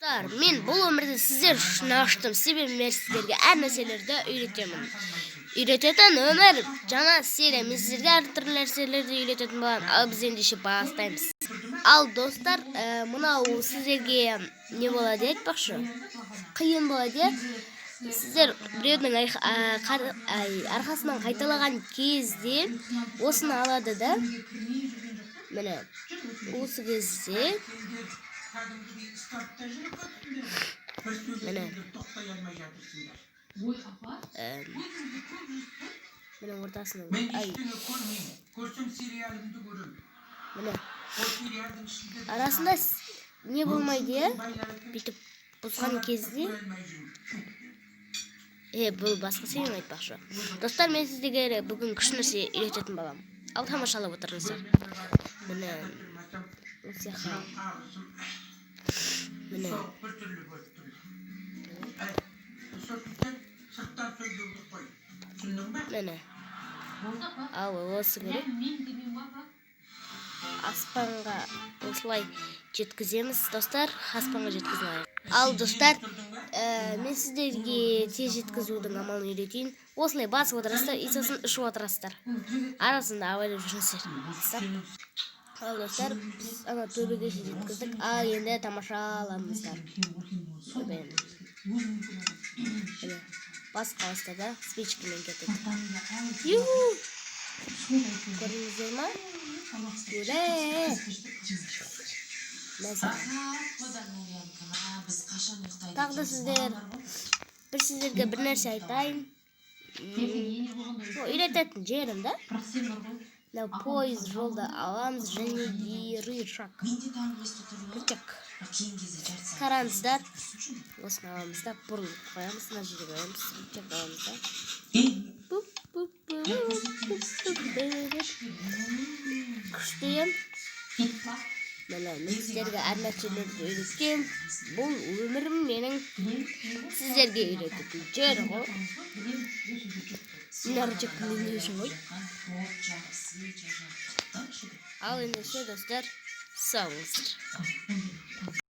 Достар, мен бұл өмірді сіздер үшін аштым, себебі мен сіздерге әр нәрселерді үйретемін. Үйрететін өмір жаңа серия. Мен сіздерге әртүрлі нәрселерді үйрететін боламын. Ал біз ендеше бастаймыз. Ал, достар, мынау сіздерге не болады айтпақшы, қиын болады, иә. Сіздер біреудің арқасынан қайталаған кезде осыны алады да, міне, осы кезде, Кәдімгідей стартта жүріп өттіңдер ғой. Бір Міне. сөйлегенде тоқтай алмай жатырсыңдар. Ой, апа, міне, ортасынан, Мен ай, ештеңе көрмеймін. Көрсем, сериалымды көремін. Міне, Ол сериалдың ішінде де арасында не болмайды, иә, байлар екен. бүйтіп бұзған кезде. Көре алмай жүрмін. Бұл басқа серия айтпақшы. Достар, мен сіздерге бүгін күшті нәрсе үйрететін боламын. Ал тамашалап отырыңыздар. Міне, осы жаққа, Ағызым міне. соғып, біртүрлі болып тұр. Әй, сосын сен сырттан сөйлеуді қой. Түсіндің бе? Міне. Болды, апа. Ал осы керек. Мен демеймін ғой, апа. Аспанға осылай жеткіземіз, достар, аспанға жеткізе алайық. Ал, достар, мен сіздерге тез жеткізудің амалын үйретейін. Осылай басып отырасыздар и сосын ұшып отырасыздар. Арасында абайлап жүріңіздер. Ал, достар, біз ана төбеге жеткіздік. Ал енді тамашалаңыздар. Төбені. Міне, басқа бастады, спичкамен кетеді. Ю! Көрдіңіздер ма? Ура! Мәселен, тағы да сіздер бір сіздерге бір нәрсе айтайын. Ертең ене болғанда Ол үйрететін жерім да. Бірақ сен бар ғой. Мынау пойыз жолды аламыз және де рычаг. Мен де таңғы 5-те тұрып алып, Рычаг. бірақ кейінгі кезде жарты сағат Қараңыздар. Осыны аламыз да, бұрылып қоямыз, мына жерге қоямыз, рычаг аламыз да. Ей, Пуп, пуп, пуп, пуп, пуп, пуп. Күшті, иә? Міне, мен сіздерге әр нәрселерді үйреткен. Бұл өмірім менің сіздерге үйрететін жер ғой. Мына рычаг мен не үшін ғой? От жағып, свеча жағып, құттан Ал ендеше, достар, сау болыңыздар. жігіт.